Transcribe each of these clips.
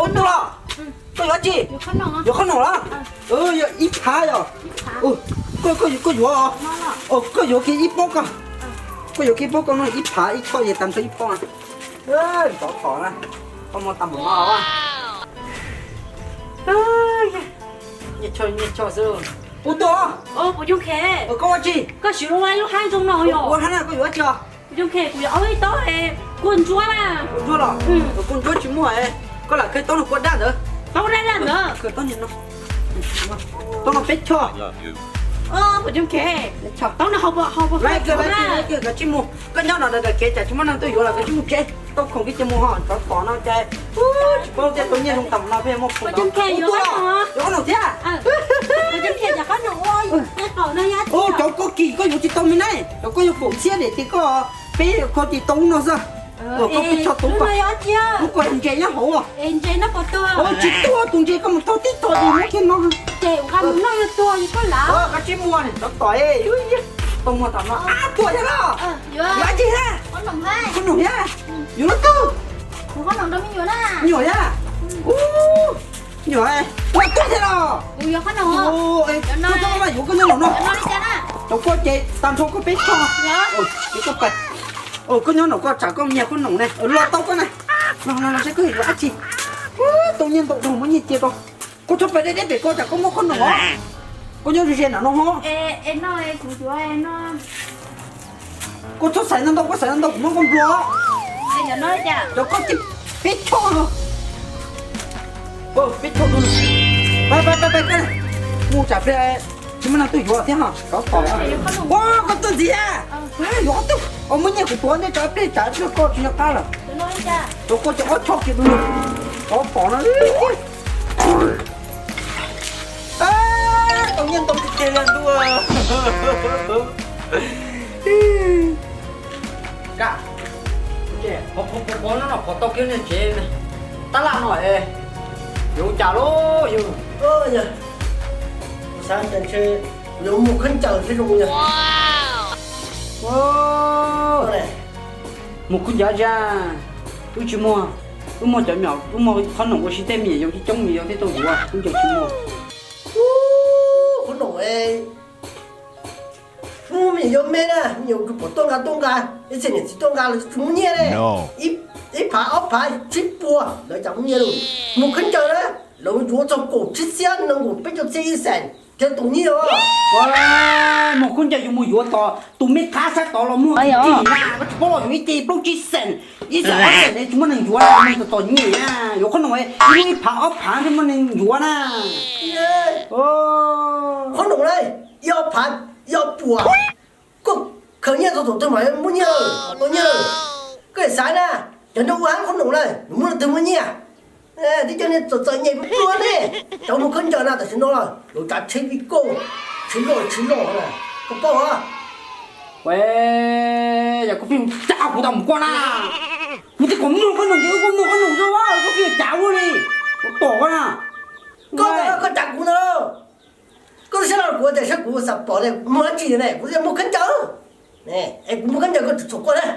Ntuj los, koj yuav dab tsi? Yuav qhob noom los? Ib phav yog. Koj yuav, koj yuav kiag ib pob ko. Koj yuav kiag ib pob ko no, ib phav ib choj ces tag nrho ib pob. Ntov tom na, koj muaj tag npaum no. Nyiaj choj, nyiaj choj xwb. Ua tuaj. Koj ua dab tsi? Koj siv lub haib zoo no yog? Ua haib na, koj yuav dab tsi os? Puas Coob Khe, kuv yuav ob ib taub kua ntsuab na. Kua ntsuab los? Kua ntsuab tsis muaj, koj lam khaws taub no kua daj ntawd. Taub daj daj ntawd. Taub no peb choj. Puas Coob Khe, taub no hau, hau, kav tsij mus, koj nyob no daim kev cas tsis muaj neeg tuaj yuav los kav tsij mus tsev, tau khoom kiag ces mus ho, tsov tom no cas tsis paub tias tau nyiaj zoo tam no peb muaj khoom. Puas Coob Khe, yuav qhob noom thiab. Puas Coob Khe, cov qhob noom ua qaum no yog. Cov koj kis koj yuav tsis tau me na, cov koj yuav kaum txhiab daim tias koj peb koj tis tau lub no xwb. Koj peb choj tau, lub ko ntses nyob hauv. Tsis tuag, tus ntses koj mus tog tib tog ces muab kiag no. Ces ua mus noj yuav tuag li koj lav. Koj tsis muag, tsov tom, tau muag tom no tuag thiab los? Yuav dab tsi thiab? Qhob noom thiab. Yuav lub twg? Me nyuam thiab. Ub, me nyuam, ua tuag thiab los? Yuav qhob noom. Koj txhob maj yuav, koj nyob no no. Cov koj ces tag nrho koj peb choj. Koj nyob no koj tsam koj nyiag qhob noom ne, los tau koj na. Los los los seb koj yuav dab tsi. Tau nyiaj ntau dhau muab nyiaj cia rau. Koj txhob pais deb deb pem ko tsam koj muaj qhob noom os. Koj nyob ze ze nram no ho. Koj txhob xaiv ntau ntau, koj xaiv ntau ntau kuv muab koj nplua. Cov koj ces peb choj no. Peb choj no. Pais pais pais pais, mus tsam pliag tsis muaj neeg tuaj yuav thiab ho. Tsov tom. Ua koj tuaj ntxiv. Yuav qhov twg? Muab nyiaj kuv tuav ntej tsam pliag, tsam pliag koj tsis nco qab lawm. Rau koj ces ob choj kiag rau, tsov tom no. Tau nyiaj ntau tiag tiag li ntuj. Pov no no pov tau kiag niag tsev tab laj no es yuav ua cas lauj yawg? Xav tias ntshe yuav mus khaub ncaws thiab zoo yawg. Mus khaub ncaws tsis, wb tsis muag, wb muag cov me nyuam, wb muag qhob noom ua si tej me nyuam yaus coob coob me nyuam yaus thiaj tau yuav, wb ncaws tsis muag. Qhob noom, hnub me nyuam yaus me na, me nyuam kws pom tuaj nqa tuaj nqa, ib txhia niam txiv tuaj nqa los tsis muaj nyiaj ne. Ib phav ob phav tsib puas lawv cas muaj nyiaj lauj. Mus khaub ncaws na, lawv yuav txog kaum tsib txhiab nees nkaum peb caug txhiab ib xees thiaj tau nyiaj os. Mus khaub ncaws yus mus yuav tos tus me thab sab tod los muag ib teg na, koj tsis paub los yuav ib teg plaub tsib xees, ib xees ob xees ne tsis muaj neeg yuav, neeg tos tos nyiaj na. Yuav qhob noom ib lub ib phav ob phav thiaj muaj neeg yuav na. Qhob noom na, ib ob phav, ib ob puas, koj khaws nyiaj txog thaum twg mas muaj nyiaj, tau nyiaj. Koj xav na, cov nyob ua hab qhob noom na, nws muaj leej twg muaj nyiaj? Twb cov niag txom txom nyem pluag ne, cov mus khaub ncaws na tam sim no los yuav tsav tsheb vij kauj, tsheb loj tsheb loj na, koj paub os. Yog koj pheej cav kuv tau mus koj na, kuv twb kom muag qhob noom ces wb kuj muag qhob noom xwb, koj pheej cav ua li, kuv tom koj na. Koj, koj cav kuv ntag. Koj twb saib los kuv tias saib kuv xav pom tias muag dab tsi ne, kuv tias muag khaub ncaws. Es kuv muag khaub ncaws koj tseem txhom koj na.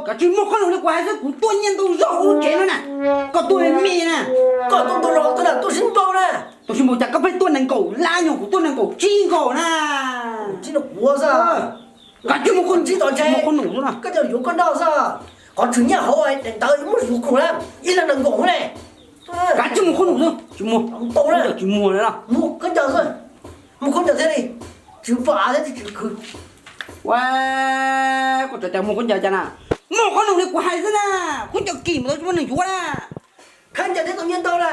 Kav tsij muag qhob noom li kuv hais xwb, kuv tuaj nyiaj ntau zog ua lub tsev no na. Koj tuaj me me na. Koj tuaj ntau zog tuaj na, tuaj sib npaug na. Tuaj sib npaug cas koj pheej tuaj nees nkaum lab nyuag, kuv tuaj nees nkaum tsib nkaum na. Tsib no kuv xwb. Kav tsij muag qhob noom xwb na. Koj coj yuav koj noj xwb. Qhov tshwm nyiaj hauv ntawd muab yuav khoom na, ib leeg nees nkaum ne. Kav tsij muag qhob noom xwb, tsis muag. Tsis muag na. Muag khaub ncaws xwb. Muag khaub ncaws thiaj li tsis pom av thiab tsis khwv. Ua, koj tseem tias muag khaub ncaws cas na? Muag qhob noom li kuv hais xwb na. Khaub ncaws kim mus tau tsis muaj neeg yuav na. Khaub ncaws thiaj tau nyiaj ntau na.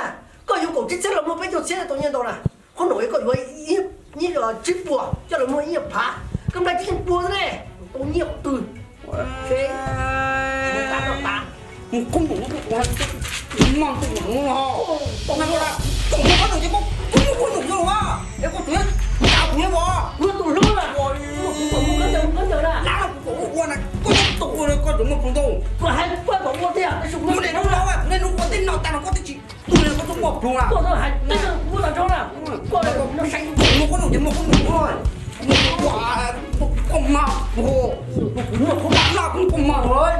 Koj yuav kaum tsib txhiab los muag peb caug txhiab tau nyiaj ntau na. Qhob noom koj yuav ib, tsib puas coj los muag ib nyuag phav, koj nplai tsib nyuag pua xwb ne, tau nyiaj qhov twg? Mus qhob noom, muag qhob noom ces koj muag qhob noom xwb los, es koj tseem cav kuv thiab os. Kuv tus hlub na, kuv kom muag khaub ncaws, muag khaub ncaws na. Lab los kuv kom ua ua na, koj tseem ua, koj tseem muag pluag ntau. Koj hais koj kom ua tiag, kuv niaj hnub no, kuv niaj hnub ua tej no tag los koj twb tsis ua li, koj tseem muag pluag na. Koj hais tej no kuv ua tag nrho na. Koj saib kuv muag qhob noom ces muag qhob noom, muag pluag, koj mas pluag, kuv muag pluag laj kuv koj mas lawm.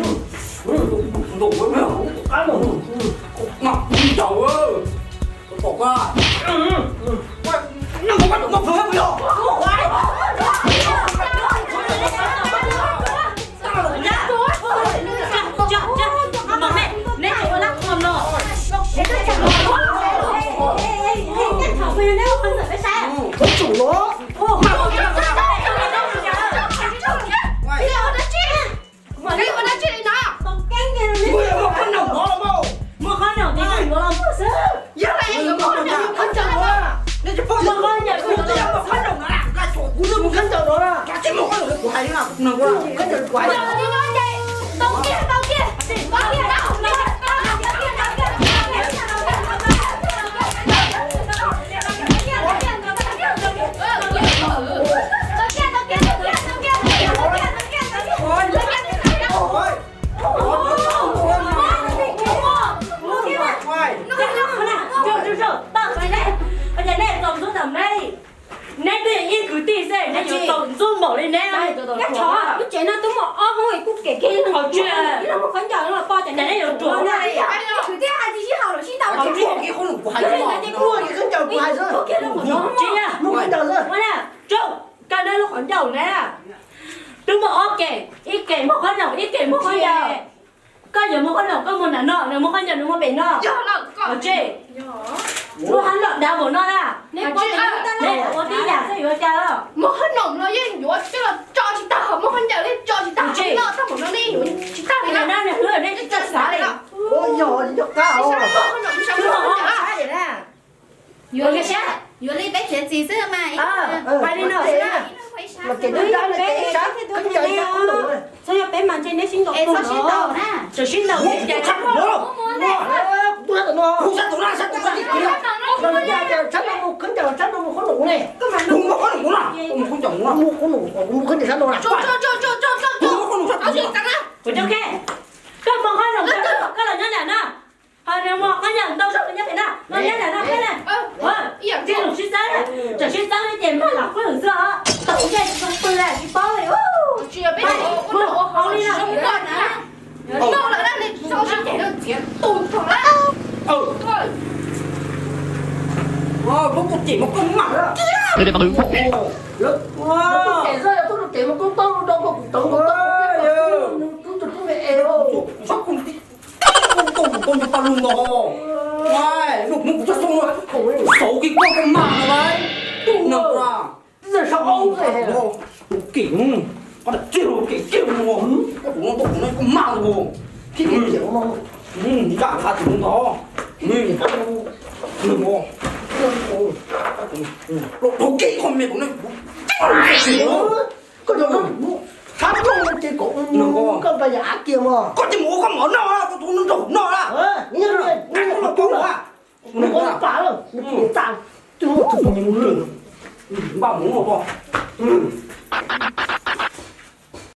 Neb twb yog ib kwv tij xwb, neb yuav tau ntxub npaum li neb. Lub tsev no twb muaj ob hoob kuj kem kiag li. Ib leeg muaj khaub ncaws no poj ces neb yuav ruam na. Kwv tij hais tsis sib haum los sib ntaus. Tsis yog, koj neb lub qhov ncauj ne, twb muaj ob kem, ib kem muaj khaub ncaws, ib kem muaj khaub ncaws. Koj yuav muaj khaub ncaws koj muaj nram no, nws muaj khaub ncaws nws muaj pem no. Tsis, lub hab nrom dav npaum no na. Neb ua tib yam xwb yuav cas los? Muaj khaub ncaws los yeej yuav coj los tso tsis tag, muaj khaub ncaws yeej tso tsis tag, noj tag npaum no nej yuav tsis tag li na. Nej tsis txawj xav li. Yuav li peb txiav txim xwb mas. Hais li no xwb, txhob yog peb mas ntshe neb sib ntaus, sib ntaus. Kuv cov khe, koj muaj khaub ncaws koj los nyob nram no, ho nws muaj khaub ncaws ntau zog nyob pem no, no nyob nram no peb na. Tsis lus sib txawb, tseem sib txawb li ces mag lam qwj xwb os. Tau ncej tsis zoo pw li tsis paub li. Tsis yog peb ua li no na. Tau lawm na, nej txhob sib ceg, txiav tu tag lawm. Lub kuj cem mas koj mag tiag. Lub kuj cem xwb, lub kuj cem mas koj tau rau koj kuv tau koj tau. Txhob kuj tib kuj tau kuv tau ncu tau lug nto. Lub hnub kuv txhob xoo, xauv kiag koj koj mag no lauj. Tus no. Tus kev, koj dag txiag los kev kiag no, koj tus no tau kuv no koj mag no. Thiab kev kiag no, nws nqa qha tus no ntag. Nws, nws, los dhau kev kho me tus no, kuv tsis los. Koj cov, koj tsis mus ua koj mov noj, koj tus no nrog noj na. Npaj mus noj.